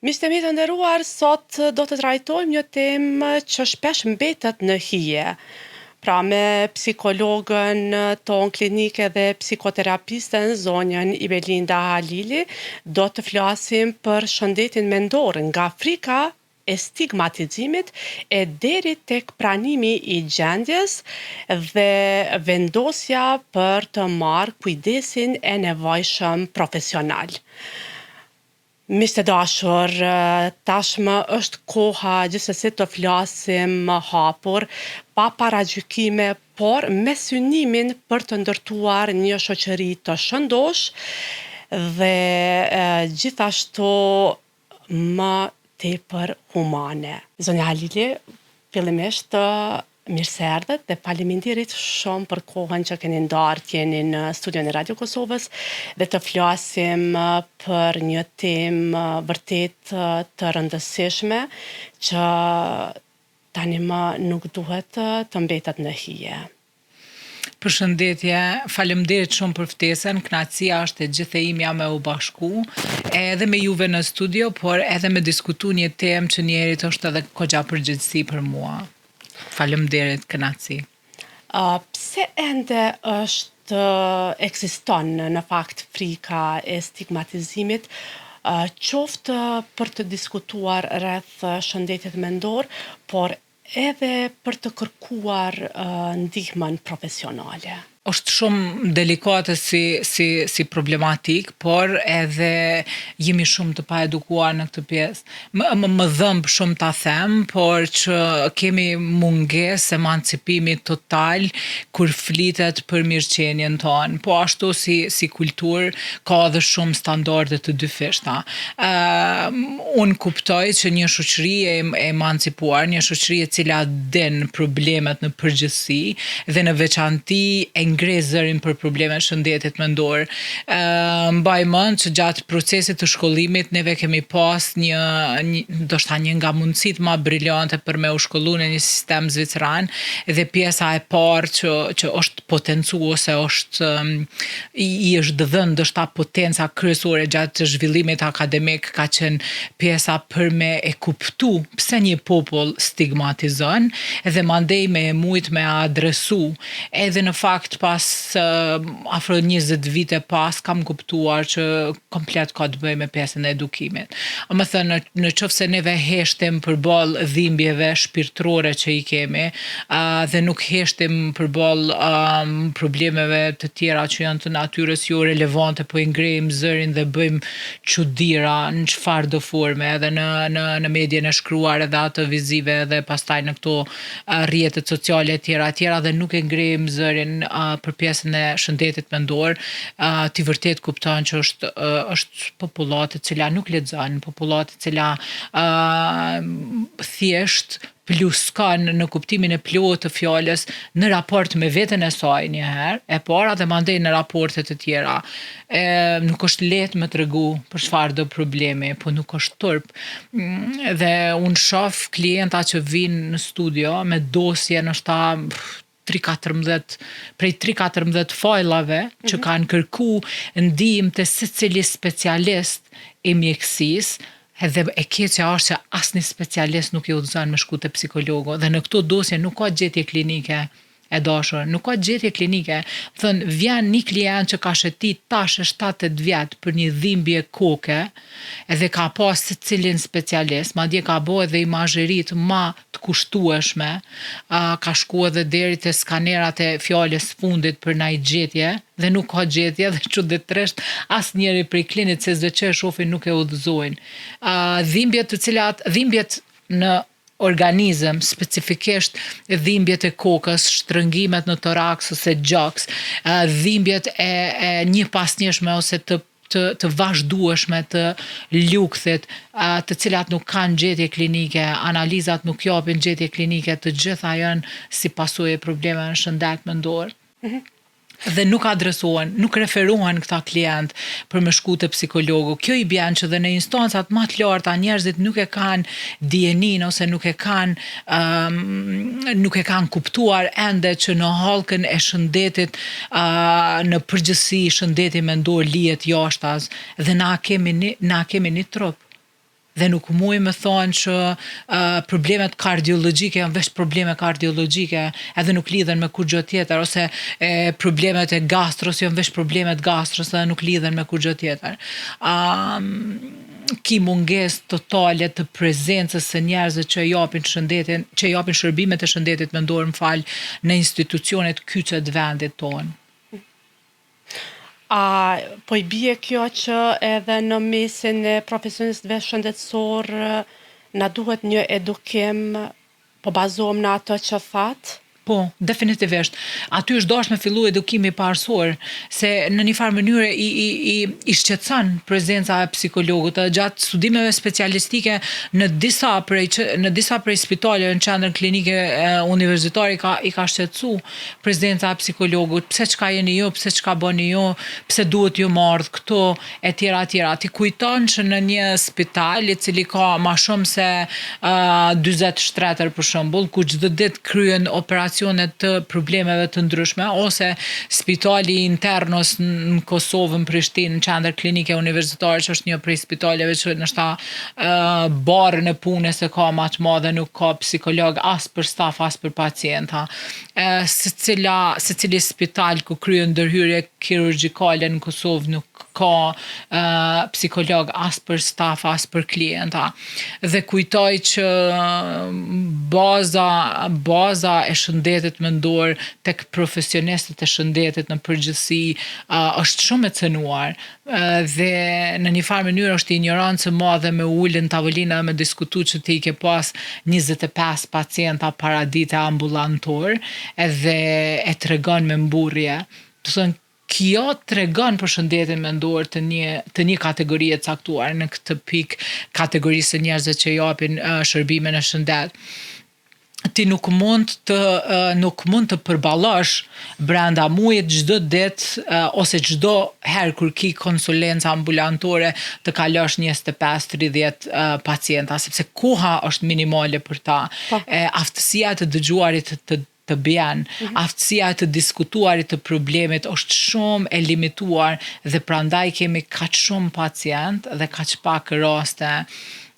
Miqtë e mi të nderuar, sot do të trajtojmë një temë që shpesh mbetet në hije. Pra me psikologen tonë klinike dhe psikoterapisten zonjën Ibelinda Halili do të flasim për shëndetin mendor nga frika e stigmatizimit e deri tek pranimi i gjendjes dhe vendosja për të marrë kujdesin e nevojshëm profesional. Miq të dashur, tashmë është koha gjithsesi të flasim më hapur, pa paragjykime, por me synimin për të ndërtuar një shoqëri të shëndoshë dhe gjithashtu më tepër humane. Zonja Halili, fillimisht mirë se erdhët dhe faleminderit shumë për kohën që keni ndarë të jeni në studion e Radio Kosovës dhe të flasim për një temë vërtet të rëndësishme që tani më nuk duhet të mbetet në hije. Përshëndetje, faleminderit shumë për ftesën, kënaqësia është e gjithë e imja me u bashku, edhe me juve në studio, por edhe me diskutu një temë që njëherit është edhe kogja përgjegjësi për mua. Faleminderit, kënaqësi. Uh, pse ende është ekziston në fakt frika e stigmatizimit, uh, qoftë për të diskutuar rreth shëndetit mendor, por Edhe për të kërkuar ndihmën profesionale. Është shumë delikate si si si problematikë, por edhe jemi shumë të paedukuar në këtë pjesë. Më më, më dhëmb shumë ta them, por që kemi mungesë emancipimi total kur flitet për mirëqenien tonë. Po ashtu si si kulturë ka edhe shumë standarde të dyfishta. Unë kuptoj që një shoqëri e emancipuar, një shoqëri e cila din problemet në përgjithësi dhe në veçanti e ngre zërin për problemet e shëndetit mendor. Mbaj mend që gjatë procesit të shkollimit neve kemi pas një, një ndoshta një nga mundësitë ma briliante për me u shkollu në një sistem zviceran dhe pjesa e parë që që është potencu ose është i është dhënë ndoshta potenca kryesore gjatë zhvillimit akademik ka qenë pjesa për me e kuptu pse një popull stigmatizon dhe mandej me e mujt me adresu. Edhe në fakt pas afro 20 vite pas kam kuptuar që komplet ka të bëjë me pjesën e edukimit. Domethënë, në, në qoftë se neve heshtim përballë dhimbjeve shpirtërore që i kemi, uh, dhe nuk heshtim përballë um, problemeve të tjera që janë të natyrës jo relevante, po i ngrejmë zërin dhe bëjmë çudira në çfarëdo forme, edhe në, në, në medien e shkruar edhe atë vizive edhe pastaj në këto rrjetet sociale e tjera e tjera dhe nuk e ngrejmë zërin uh, për pjesën e shëndetit mendor, uh, ti vërtet kupton që është uh, është popullatë e cila nuk lexon, popullatë e cila uh, thjesht pluskon në kuptimin e plotë të fjalës në raport me veten e saj një herë, e para dhe mandej në raporte të tjera. E, nuk është lehtë me tregu për çfarëdo problemi, po nuk është turp. Mm, dhe unë shof klienta që vijnë në studio me dosje ndoshta 3-14 prej 3-14 fajlave që mm -hmm. kanë kërku ndihmë te secili specialist i mjekësisë, edhe e keqja është që asnjë specialist nuk i udhëzon me shku te psikologu dhe në këto dosje nuk ka gjetje klinike e dashur, nuk ka gjetje klinike. Thënë, vjen një klient që ka shëtit tash e 7-8 vjet për një dhimbje koke, edhe ka pas secilin specialist, madje ka bo edhe imazheritë ma të kushtueshme, ka shku edhe deri te skanerat e fjalës fundit për naj gjetje, dhe nuk ka gjetje dhe çuditërisht asnjëri prej klinicistëve që e shohin nuk e udhëzojnë. Dhimbjet të cilat, dhimbjet në organizëm, specifikisht dhimbjet e kokës, shtrëngimet në toraks ose gjoks, dhimbjet e, e njëpasnjëshme ose të të, të vazhdueshme të lukthit, të cilat nuk kanë gjetje klinike, analizat nuk japin gjetje klinike, të gjitha janë si pasojë e problemeve në shëndet mendor. Mm -hmm dhe nuk adresohen, nuk referohen këta klient për me shku te psikologu. Kjo i bjen që dhe në instancat ma të larta njerëzit nuk e kanë dijeninë ose nuk e kanë um, nuk e kanë kuptuar ende që në hallkën e shëndetit uh, në përgjithësi shëndeti mendor lihet jashtaz dhe na kemi një, na kemi një trup. Dhe nuk muj me thonë që uh, problemet kardiologjike janë veç probleme kardiologjike, edhe nuk lidhen me kurgjë tjetër, ose e, problemet e gastros janë veç problemet gastros edhe nuk lidhen me kurgjë tjetër. Um, ki mungesë totale të prezencës së njerëzve që japin shëndetin, që japin shërbimet e shëndetit mendor, më fal, në institucionet kyçe të vendit tonë. A po i bie kjo që edhe në mesin e profesionistëve shëndetësor na duhet një edukim, po bazohem në atë që thatë? Po, definitivisht. Aty është dashur me fillu edukimi parësor, se në një farë mënyre i, i, i, i shqetëson prezenca e psikologut. Edhe gjatë studimeve specialistike në disa prej në disa prej spitaleve në qendrën klinike universitare i ka i ka shqetësu prezenca e psikologut, pse çka jeni ju, pse çka bëni ju, pse duhet ju me ardhë këtu, e tjera, e tjera. Ti kujton që në një spital, i cili ka ma shumë se uh, 40 shtretër për shembull, ku çdo ditë kryen operacione të problemeve të ndryshme, ose spitali i internos në Kosovë, në Prishtinë, në qendër klinike universitare, që është një prej spitaleve që ndoshta uh, barrën e punës e ka ma të madhe, nuk ka psikolog as për staf, as për pacienta. Secila, secili spital ku kryen ndërhyrje kirurgjikale në Kosovë nuk ka uh, psikolog as për staf, as për klienta. Dhe kujtoj që baza, baza e shëndetit mendor tek profesionistët e shëndetit në përgjithësi uh, është shumë e cenuar dhe në një farë mënyrë është injorancë e madhe me u ulë në tavolinë dhe me diskutu që ti i ke pas 25 pacienta paradite ambulantor edhe e tregon me mburrje. Do thënë, kjo tregon për shëndetin mendor të një të një kategorie të caktuar në këtë pikë kategorisë së njerëzve që japin uh, shërbime në shëndet ti nuk mund të nuk mund të përballosh brenda muajit çdo ditë ose çdo herë kur ki konsulenca ambulantore të kalosh 25-30 pacienta sepse koha është minimale për ta. Po. E, aftësia e të dëgjuarit të të bjen, mm -hmm. aftësia e të diskutuarit të problemit është shumë e limituar dhe prandaj kemi kaq shumë pacient dhe kaq pak raste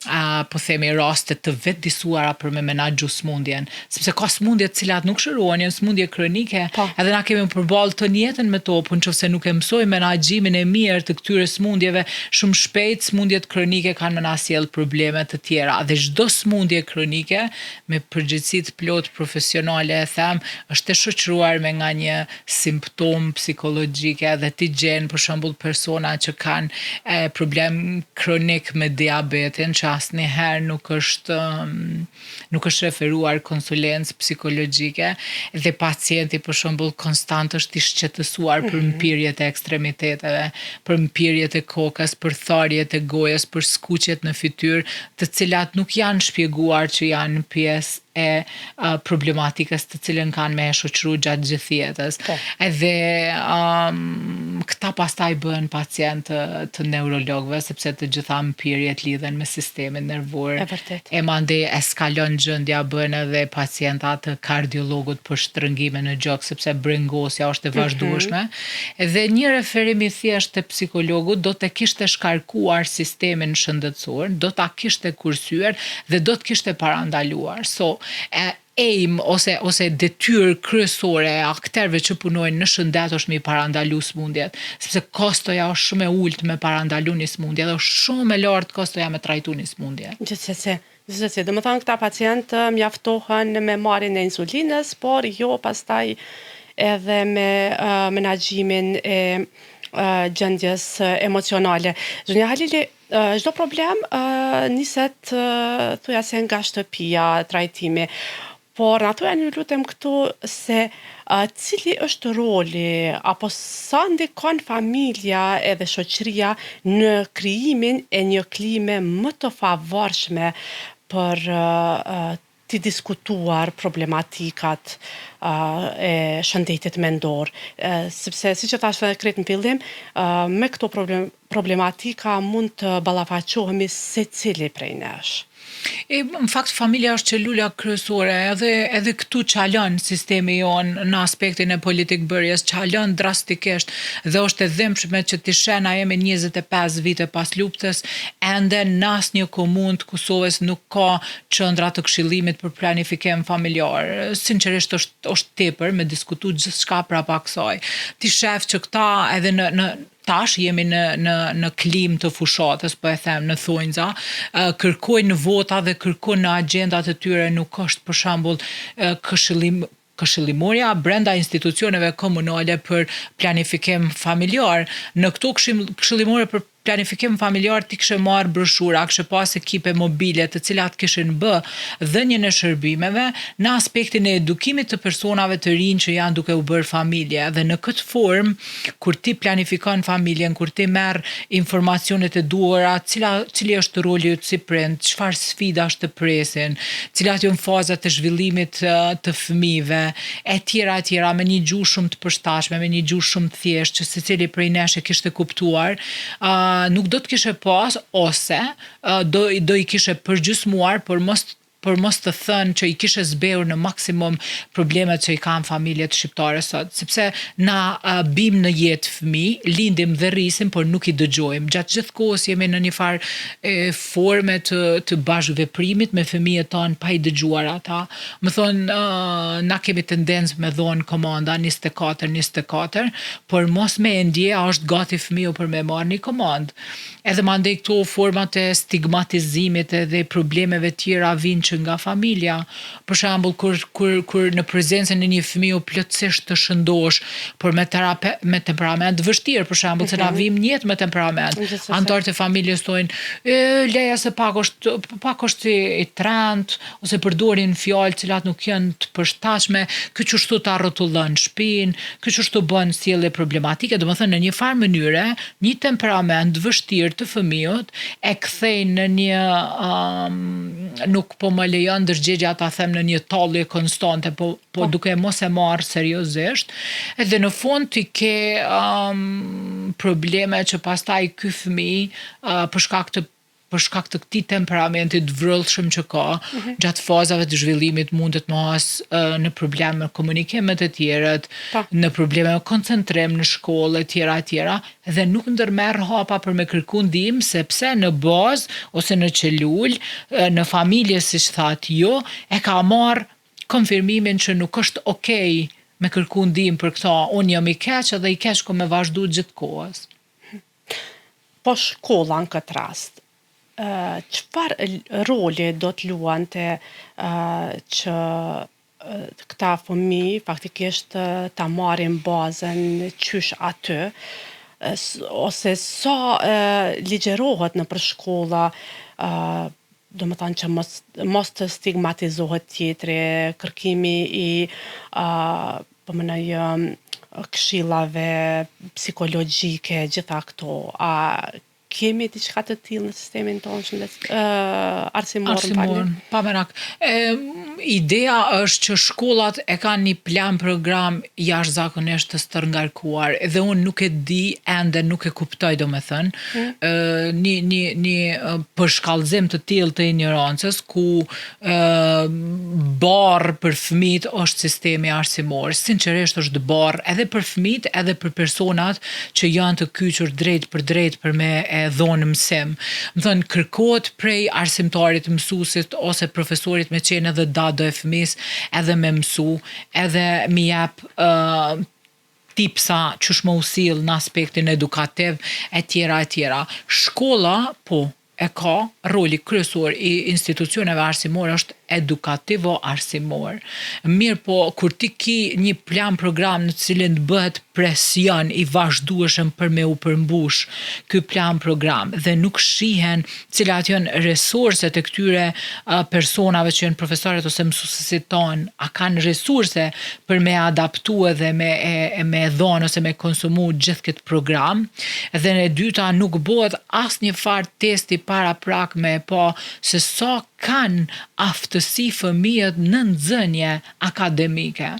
a, po themi raste të vetëdisuara për me menaxhu smundjen, sepse ka smundje të cilat nuk shërohen, janë smundje kronike, po. edhe na kemi përballë të jetën me to, po nëse nuk e mësojmë menaxhimin e mirë të këtyre smundjeve, shumë shpejt smundjet kronike kanë me na sjell probleme të tjera. Dhe çdo smundje kronike me përgjegjësi të plotë profesionale e them, është e shoqëruar me nga një simptomë psikologjike dhe ti gjen për shembull persona që kanë e, problem kronik me diabetin që asnjëherë nuk është nuk është referuar konsulencë psikologjike dhe pacienti për shembull konstant është i shqetësuar për mhm. mpirjet e ekstremiteteve, për mpirjet e kokës, për tharjet e gojës, për skuqjet në fytyrë, të cilat nuk janë shpjeguar që janë pjesë e problematikës të cilën kanë me e shoqëru gjatë gjithë jetës. Po. Edhe um, këta pastaj bëhen pacient të, të neurologëve, sepse të gjitha mpirjet lidhen me sistemin nervor. E vërtet. E mandej eskalon gjendja, bëhen edhe pacienta të kardiologut për shtrëngime në gjoks, sepse brengosja është e mhm. vazhdueshme. Mm -hmm. Dhe një referim i thjeshtë te psikologu do të kishte shkarkuar sistemin shëndetësor, do ta kishte kursyer dhe do të kishte parandaluar. So, e, aim ose ose detyrë kryesore e akterëve që punojnë në shëndet është me i parandalu sëmundjet, sepse kostoja është shumë e ulët me parandalu një sëmundje dhe është shumë e lartë kostoja me trajtu një sëmundje. Gjithsesi, gjithsesi, domethënë këta pacientë mjaftohen me marrjen e insulinës, por jo pastaj edhe me uh, menaxhimin e uh, gjendjes emocionale. Zonja Halili, Çdo problem niset thuja se nga shtëpia, trajtimi. Por na thujani ju lutem këtu se cili është roli apo sa ndikon familja edhe shoqëria në krijimin e një klime më të favorshme për t'i diskutuar problematikat e shëndetit mendor, sepse siç e thashë edhe krejt në fillim, me këto problematika mund të ballafaqohemi secili prej nesh. E, në fakt, familja është qelula kryesore, edhe, edhe këtu çalon sistemi jonë në aspektin e politikbërjes, çalon drastikisht dhe është e dhimbshme që ti sheh na jemi 25 vite pas luftës, ende në asnjë komunë të Kosovës nuk ka qendra të këshillimit për planifikim familjar. Sinqerisht është është tepër me diskutu gjithçka prapa kësaj. Ti shef që këta edhe në në tash jemi në në në klimë të fushatës, po e them në thonjza, kërkojnë vota dhe kërkojnë në agjendat e tyre nuk është për shembull këshillim këshillimorja brenda institucioneve komunale për planifikim familjar. Në këto këshillimore për planifikim familjar ti kishe marrë broshura, kishe pas ekipe mobile të cilat kishin bë dhënien e shërbimeve në aspektin e edukimit të personave të rinj që janë duke u bërë familje dhe në këtë formë kur ti planifikon familjen, kur ti merr informacionet e duhura, cila cili është roli yt si prind, çfarë sfidash të presin, cilat janë fazat e zhvillimit të fëmijëve, e tjera e tjera, me një gjuhë shumë të përshtatshme, me një gjuhë shumë të thjeshtë që secili prej nesh e kishte kuptuar, uh, nuk do të kishe pas ose uh, do do i kishe përgjysmuar, por mos për mos të thënë që i kishe zbehur në maksimum problemet që i kanë familjet shqiptare sot, sepse na uh, bim në jetë fëmijë, lindim dhe rrisim, por nuk i dëgjojmë. Gjatë gjithë kohës jemi në një farë e, forme të të bashkëveprimit me fëmijët tanë pa i dëgjuar ata. Me thonë, uh, na kemi tendencë me dhonë komanda 24 24, por mos me e ndje a është gati fëmiu për me marrë një komandë. Edhe mandej këto format e stigmatizimit edhe problemeve tjera vijnë që nga familja. Për shembull, kur kur kur në prezencën e një fëmiu plotësisht të shëndosh, por me terape, me temperament të vështirë, për shembull, se na mhm. vijmë në jetë me temperament. Anëtarët e familjes thonë, e leja se pak është pak është i, i trent ose përdorin fjalë të cilat nuk janë të përshtatshme, ky qështu ta rrotullon shpinë, ky qështu bën sjellje problematike, domethënë në një farë mënyre, një temperament të vështirë të fëmijut e kthejnë në një um, nuk po më lejon ndërgjegja ta them në një tallje konstante, po po, po. duke mos e marrë seriozisht, edhe në fund ti ke um, probleme që pastaj ky fëmijë uh, për shkak të për shkak të këtij temperamenti të vrullshëm që ka, mm -hmm. gjatë fazave të zhvillimit mundet me has uh, në probleme me komunikim me të tjerët, pa. Po. në probleme me koncentrim në shkollë e tjera e tjera, dhe nuk ndërmerr hapa për me kërku ndihmë sepse në bazë ose në qelul, në familje siç thatë ju, e ka marrë konfirmimin që nuk është okej me kërku ndihmë për këto, unë jam i keq edhe i keq kom me vazhdu gjithë kohës. Po shkolla në këtë rast, çfarë roli do të luante që këta fëmijë faktikisht ta marrin bazën qysh aty, ose sa ligjërohet nëpër shkolla, domethënë që mos, mos të stigmatizohet tjetri, kërkimi i po mendoj këshillave psikologjike, gjitha këto, a kemi diçka të tillë në sistemin tonë shëndet arsimor, arsimor, pa merak. E, ideja është që shkollat e kanë një plan program jashtëzakonisht të stërngarkuar dhe unë nuk e di ende nuk e kuptoj domethënë, mm. e, një një një përshkallëzim të tillë të injorancës ku barrë për fëmijët është sistemi arsimor. Sinqerisht është barrë edhe për fëmijët edhe për personat që janë të kyçur drejtpërdrejt për me e dhonë mësim. Me thënë, kërkohet prej arsimtarit, mësuesit ose profesorit me qenë edhe dado e fëmijës, edhe me mësu, edhe me jep uh, tipsa qysh me u sill në aspektin edukativ e tjera e tjera. Shkolla, po, e ka, roli kryesor i institucioneve arsimore është edukativo-arsimor. Mirëpo, kur ti ki një plan program në të cilin të bëhet presion i vazhdueshëm për me u përmbush ky plan program dhe nuk shihen cilat janë resurset e këtyre personave që janë profesorët ose mësuesit tanë, a kanë resurse për me adaptu edhe me e, me dhonë ose me konsumu gjithë këtë program. Dhe e dyta nuk bëhet asnjë farë testi paraprak me e pa se sa kanë aftësi fëmijët në nxënie akademike.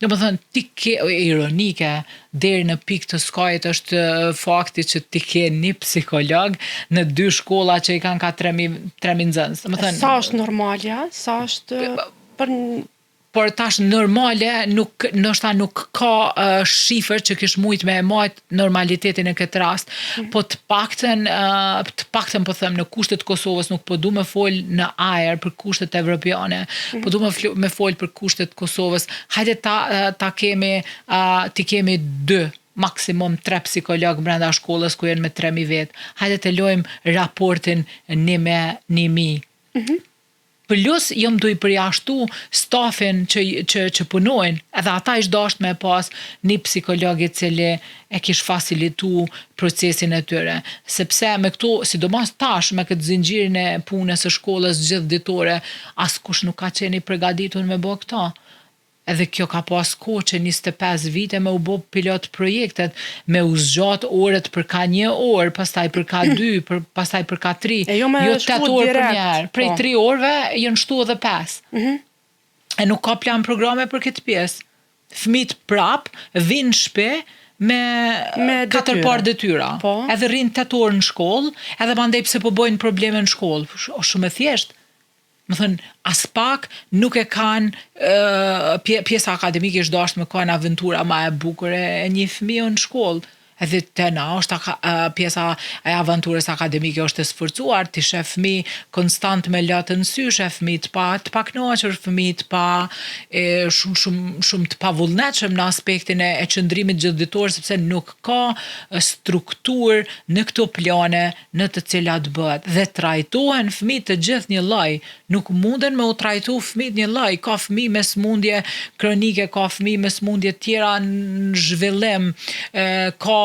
Domethënë, ti ke, ironike, deri në pikë të skajit është fakti që ti ke një psikolog në dy shkolla që i kanë ka 3000 3000 nxënës. Domethënë, sa është normalja? Sa është për por tash normale nuk ndoshta nuk ka uh, shifër që kish mujt me e majt normalitetin në këtë rast, mm -hmm. po të paktën uh, të paktën po them në kushtet të Kosovës nuk po du me fol në ajër për kushtet evropiane, mm -hmm. po du me, fl me fol për kushtet të Kosovës. Hajde ta ta kemi uh, t'i kemi dy maksimum tre psikolog brenda shkollës ku janë me 3000 vetë. Hajde të lojmë raportin një me një mijë. Mm -hmm. Plus jom tu i përjashtu stafin që që që punojnë, edhe ata ish dasht me pas ni psikolog i cili e kish fasilitu procesin e tyre, sepse me këto, sidomos tash me këtë zinxhirin e punës së shkollës gjithëditore, askush nuk ka qenë i pregaditun me bo këto. Edhe kjo ka pas kohë që 25 vite me u bo pilot projektet, me u zgjat orët për ka një orë, pastaj për ka dy, për, pastaj për ka tri, e jo, me jo 8 orë për një herë. Prej po. 3 orëve janë shtu edhe 5. Mm -hmm. E nuk ka plan programe për këtë pjesë. Fmit prap, vinë në shpi, me, me katër detyra. parë detyra. Po. Edhe rrinë 8 orë në shkollë, edhe mandej pse po bojnë probleme në shkollë. Është shumë e thjeshtë. Domethënë, aspak nuk e kanë pjesa akademike është dashtë me kanë aventura ma e bukur e një fëmijë në shkollë. Edhe te na është aka, pjesa e aventurës akademike është e sforcuar, ti sheh fëmijë konstant me lot në sy, sheh fëmijë të pa të pakënaqur, fëmijë të pa e, shumë shumë shumë të pavullnetshëm në aspektin e, e qëndrimit gjithëditor sepse nuk ka strukturë në këto plane në të cilat bëhet dhe trajtohen fëmijët të gjithë njëlloj, nuk munden me u trajtu fëmijët njëlloj, ka fëmijë me sëmundje kronike, ka fëmijë me sëmundje tjera në zhvillim, ka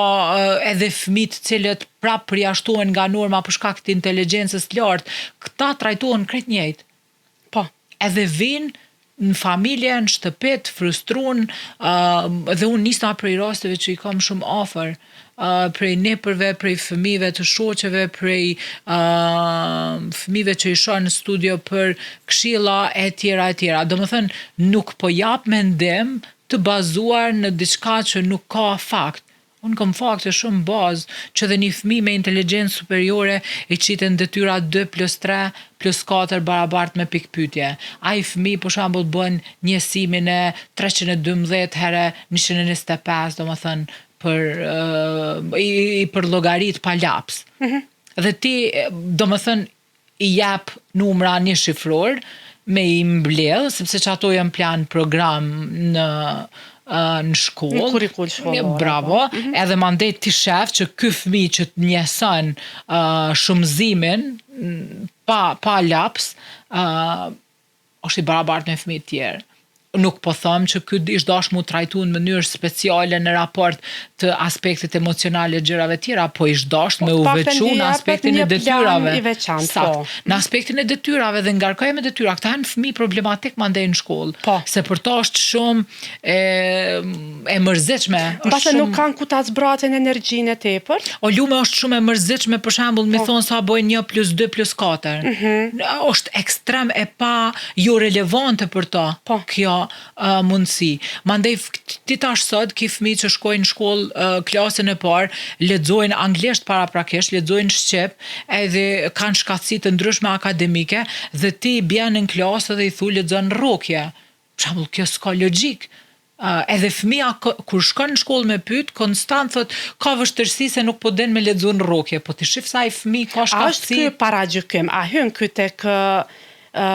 edhe fëmijë të cilët prap përjashtohen nga norma për shkak të inteligjencës së lartë, këta trajtohen krejt njëjtë. Po. Edhe vijnë në familje, në shtëpi, të frustrun, uh, dhe unë nisna prej rasteve që i kam shumë afër, uh, prej nipërve, prej fëmijëve të shoqeve, prej uh, fëmijëve që i shoh në studio për këshilla e tjera e tjera. Domethënë, nuk po jap mendim të bazuar në diçka që nuk ka fakt. Unë kam fakte shumë bazë që dhe një fëmijë me inteligjencë superiore i qiten detyra 2 plus 3 plus 4 barabart me pikëpyetje. Ai fëmijë për shembull bën njësimin e 312 herë 125, domethënë për uh, i, i për llogarit pa laps. Mm -hmm. Dhe ti domethënë i jep numra një shifror me i mbledh, sepse që ato janë plan program në në shkollë. Në kurrikul shkollore. Bravo. Po. Mm -hmm. Edhe mandej ti shef që ky fëmijë që të njëson uh, shumëzimin pa pa laps, uh, është i barabartë me fëmijët tjerë. Nuk po them që ky ish dash mu trajtu në mënyrë speciale në raport të aspektit emocional e gjërave tjera, po ish dash po, me u veçu në aspektin e detyrave. I veçantë, Sakt. po. Në aspektin e detyrave dhe ngarkoje me detyra, këta janë fëmijë problematik mandej në shkollë. Po. Se për to është shumë e e mërzitshme. Mbase nuk kanë ku ta zbratin energjinë e tepërt. O lume është shumë e mërzitshme për shembull mi po. thonë sa bojnë 1 plus 2 plus 4. Mm -hmm. Është ekstrem e pa jo relevante për to. Po. Kjo uh, mundësi. Mandej ti tash sot ki fëmijë që shkojnë në shkollë uh, klasën e parë, lexojnë anglisht paraprakisht, lexojnë shqip, edhe kanë shkathtësi të ndryshme akademike dhe ti bjen në klasë dhe i thu lexon rrokje. Për shembull, kjo s'ka logjikë. Uh, edhe fëmija kur shkon në shkollë me pyet, konstant thot ka vështirësi se nuk po din me lexu në rrokje, po ti shif sa ai fëmijë ka A është shkathtësi. ky paragjykim? A hyn ky tek ë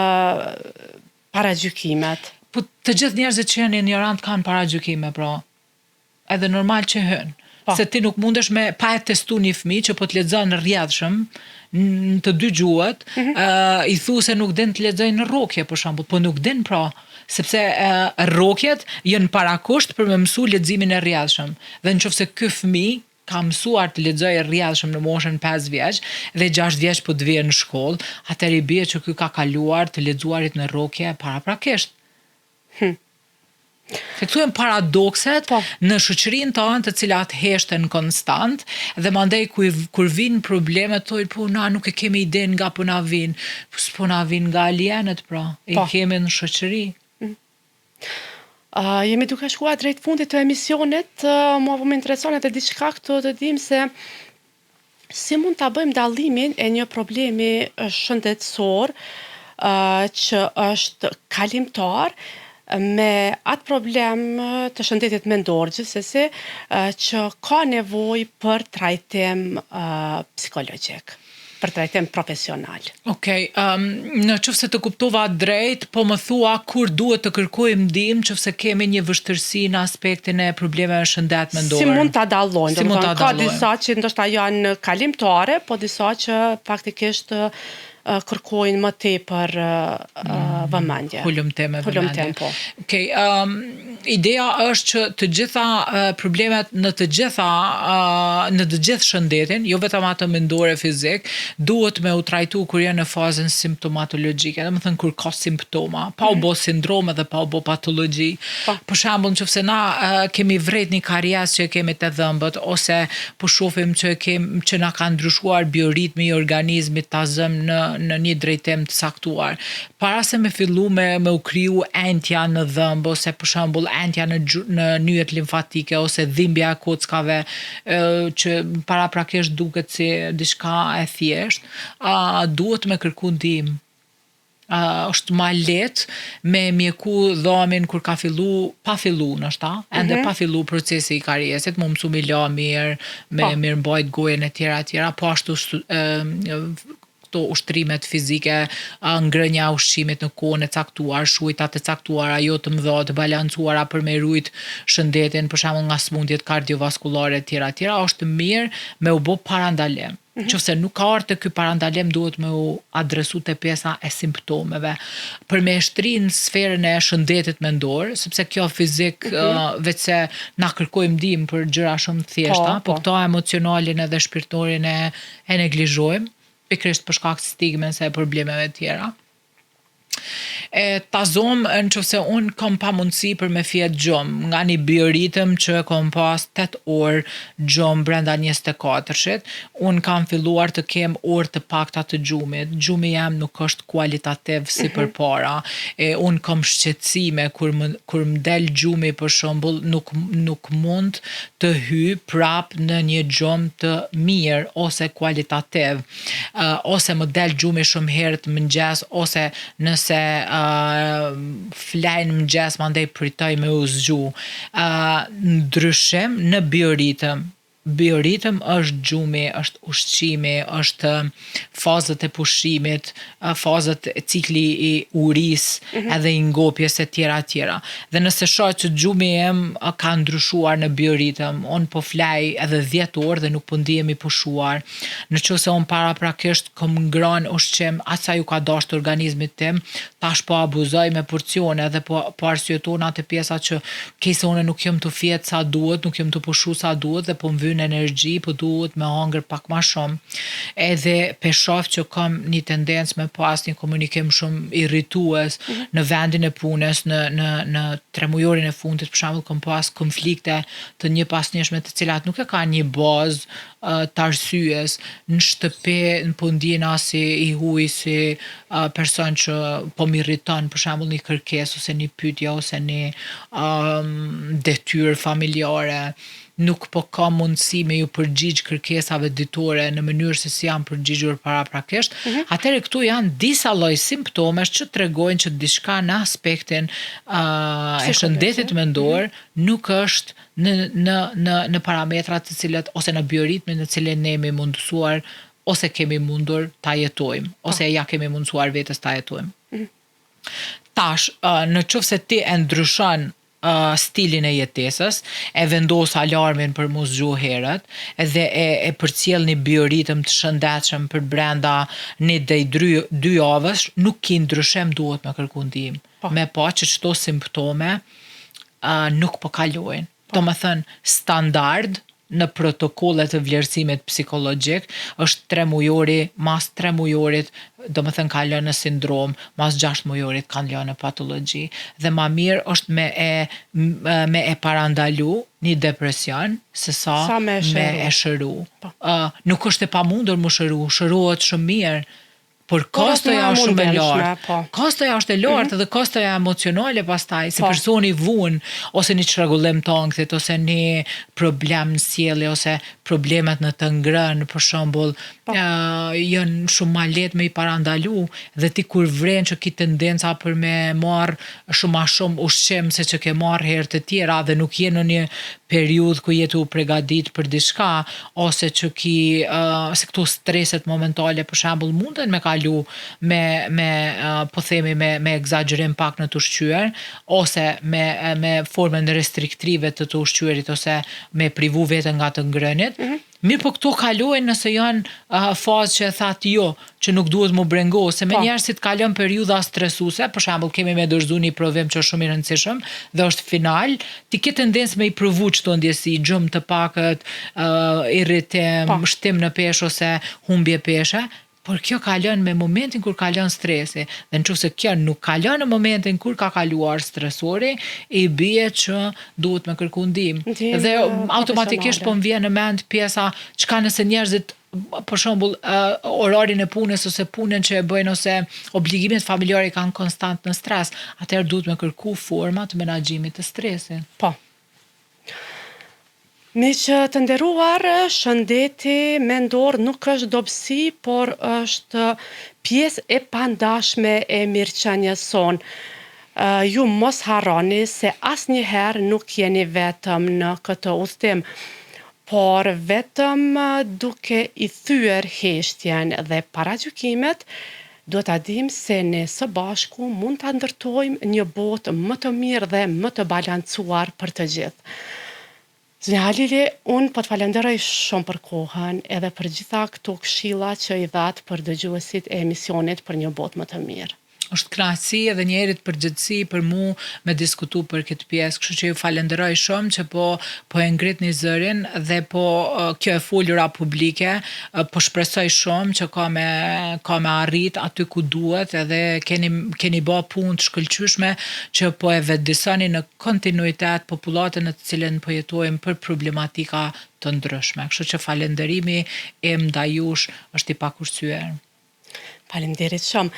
paragjykimet? Po të gjithë njerëzit që janë ignorant kanë paragjykime, pra. Edhe normal që hyn. Po. Se ti nuk mundesh me pa e testu një fëmijë që po të lexon rrjedhshëm në të dy gjuhët, mm -hmm. uh, i thu se nuk din të lexoj në rrokje për shembull, po nuk din pra, sepse uh, rrokjet janë parakusht për me mësu leximin e rrjedhshëm. Dhe nëse ky fëmijë ka mësuar të lexojë rrjedhshëm në moshën 5 vjeç dhe 6 vjeç po të vijë në shkollë, atëherë i bie që ky ka kaluar të lexuarit në rrokje paraprakisht. Hm. Se këtu janë paradokset po. në shoqërinë tonë të cilat heshten konstant dhe mandej kur, kur vinë problemet thojnë po na nuk e kemi idenë nga po na vinë, po s'po na vinë nga alienët pra, i Po. kemi në shoqëri. Uh, jemi duke shkuar drejt fundit të emisionit, uh, mua po më intereson edhe diçka këtu të dim se si mund ta bëjmë dallimin e një problemi shëndetësor uh, që është kalimtar me atë problem të shëndetit mendor gjithsesi që ka nevojë për trajtim psikologjik, për trajtim profesional. Okej, um, në qoftë se të kuptova drejt, po më thua kur duhet të kërkojmë ndihmë qoftë se kemi një vështirësi në aspektin e problemeve me shëndet mendor. Si mund ta dallojmë? Si mund ta Domethënë, ka dallojmë? disa që ndoshta janë kalimtare, po disa që faktikisht kërkojnë më tepër mm, vëmendje. Hulumtim e vëmendje. Hulumtim, po. Okej, um, ideja është që të gjitha uh, problemet në të gjitha uh, në të gjithë shëndetin, jo vetëm atë mendor e fizik, duhet me u trajtu kur janë në fazën simptomatologjike, domethënë kur ka simptoma, pa u mhm. bo sindrome dhe pa u bo patologji. Po. Për shembull, nëse na uh, kemi vrejt një karies që e kemi te dhëmbët ose po shohim që kem që na ka ndryshuar bioritmi i organizmit ta zëm në në një drejtim të caktuar. Para se me fillu me me u kriju enjtja në dhëmbë ose për shembull enjtja në në nyjet limfatike ose dhimbja e kockave që paraprakisht duket si diçka e thjeshtë, a duhet me kërku ndihmë. Uh, është ma lehtë me mjeku dhamin kur ka fillu, pa fillu ndoshta, ende mm -hmm. pa fillu procesi i kariesit, mu mësu mi la mirë, me po. mirëmbajt gojën e tjera e tjera, po ashtu uh, këto ushtrimet fizike, ngrënia e ushqimit në kohën e caktuar, shujtat e caktuara, jo të mëdha, të balancuara për me rujt shëndetin, për shembull nga sëmundjet kardiovaskulare e tjera e tjera, është mirë me u bo parandalim. Mm -hmm. Qofse nuk ka ardhë te ky parandalim duhet me u adresu te pjesa e simptomeve. Për me shtri në sferën e shëndetit mendor, sepse kjo fizik mm -hmm. uh, veç se na kërkojmë ndihmë për gjëra shumë të thjeshta, po, po. po këto emocionalin edhe shpirtërorin e, e neglizhojmë, pikërisht për shkak të stigmës e problemeve tjera. E ta zomë, në qoftë se unë kom pamundësi për me fjet gjumë, nga një bioritëm që kom pas 8 orë gjumë brenda 24-shit, unë kam filluar të kem orë të pakta të gjumit. Gjumi jem nuk është kualitativ si mm -hmm. përpara. E unë kom shqetësime kur më, kur më del gjumi për shembull, nuk, nuk mund të hy prap në një gjumë të mirë ose kualitativ. uh, ose më del gjumi shumë herët në mëngjes ose nëse uh, flej në mëngjes mandej pritoj me u zgju. Uh, ndryshim në bioritëm. Bioritëm është gjumi, është ushqimi, është fazët e pushimit, fazët e cikli i urisë mm -hmm. edhe i ngopjes e tjera e tjera. Dhe nëse shoh që gjumi im ka ndryshuar në bioritëm, unë po flej edhe 10 orë dhe nuk po ndihem i pushuar, Në qoftë se unë paraprakisht kom ngrënë ushqim aq sa ju ka dashtë organizmit tim, tash po abuzoj me porcione dhe po po arsyetona te pjesa që kinse unë nuk jom tu fjetë sa duhet, nuk jom tu pushu sa duhet dhe po m'vyn energji, po duhet me hangër pak ma shumë. Edhe pe shof që kom një tendencë me pas një komunikim shumë irritues mm -hmm. në vendin e punës, në në në tremujorin e fundit për shembull kom pas konflikte të njëpasnjëshme të cilat nuk e kanë një bazë të arsyes, në shtëpi po ndjena si i huaj, si person që po më irriton për shembull një kërkesë ose një pyetje ose një um, detyrë familjare, nuk po kam mundësi me ju përgjigj kërkesave ditore në mënyrë se si jam përgjigjur paraprakisht, mm -hmm. atëherë këtu janë disa lloj simptomesh që tregojnë që diçka në aspektin uh, e shëndetit mendor mm -hmm. nuk është në në në në parametrat të cilët ose në bioritmin në të cilin ne jemi mundësuar ose kemi mundur ta jetojmë ose po. ja kemi mundësuar vetes ta jetojmë. Mm. Tash, në qoftë se ti e ndryshon stilin e jetesës, e vendos alarmin për m'u zgju herët dhe e e përcjell një bioritëm të shëndetshëm për brenda një deri dy, dy javësh, nuk ki ndryshim duhet me kërku ndihmë. Po. Me pa që qëto simptome uh, nuk po kalojnë. Po. Domethënë, standard në protokollet e vlerësimit psikologjik është tremujori, mas tremujorit, domethënë kalon në sindrom, mas gjashtëmujorit kalon në patologji. Dhe ma mirë është me e me e parandalu një depresion se sa, sa me e shëru. Me e shëru. Po. Uh, nuk është e pamundur m'u shëru, shërohet shumë mirë. Por Por është kostoja më është shumë e mundeshme, lartë. po. Kostoja është e lartë dhe kostoja emocionale pastaj, se Po. personi vun ose një çrregullim të ankthit ose një problem në sjellje ose problemet në të ngrënë, për shembull, Po. ë janë shumë ma lehtë me i parandalu dhe ti kur vren që ki tendenca për me marr shumë ma shumë ushqim se që ke marrë herë të tjera dhe nuk je në një periudhë ku je tu u pregadit për diçka ose që ki uh, se këto streset momentale për shembull munden me kalu me me uh, po themi me me ekzagjerim pak në të ushqyer ose me me formën restriktive të të ushqyerit ose me privu veten nga të ngrënit. Mm -hmm. Mirë po këto kalojnë nëse janë uh, fazë që e thatë jo, që nuk duhet mu brengo, se me Po. njerëzit kalon periudha stresuese, për shembull kemi me dorëzu një provim që është shumë i rëndësishëm dhe është final, ti ke tendencë me i provu çto ndjesi, gjumë të pakët, uh, irritim, Po. shtim në peshë ose humbje peshe, por kjo kalon me momentin kur kalon stresi. Dhe në qoftë se kjo nuk kalon në momentin kur ka kaluar stresori, i bie që duhet me kërku ndihmë. Ndihmë, Dhe automatikisht po profesionale. më vjen në mend pjesa çka nëse njerëzit për shembull uh, orarin e punës ose punën që e bëjnë ose obligimet familjare kanë konstant në stres, atëherë duhet me kërku forma të menaxhimit të stresit. Po. Miq të nderuar, shëndeti mendor nuk është dobësi, por është pjesë e pandashme e mirëqenies sonë. Ë, Ju mos harroni se asnjëherë nuk jeni vetëm në këtë udhtim, por vetëm duke i thyer heshtjen dhe paragjykimet, duhet ta dim se ne së bashku mund ta ndërtojmë një botë më të mirë dhe më të balancuar për të gjithë. Zonja Halili, unë po të falenderoj shumë për kohën edhe për gjitha këto këshilla që i dhatë për dëgjuesit e emisionit për një botë më të mirë. Është kënaqësi edhe njëherit përgjegjësi për mu me diskutu për këtë pjesë, kështu që ju falenderoj shumë që po po e ngritni zërin dhe po kjo e folura publike, po shpresoj shumë që ka me ka me arrit aty ku duhet edhe keni keni bë punë të shkëlqyeshme që po e vetëdisoni në kontinuitet popullatën në të cilën po jetojmë për problematika të ndryshme. Kështu që falenderimi im ndaj jush është i pakursyer. Faleminderit shumë.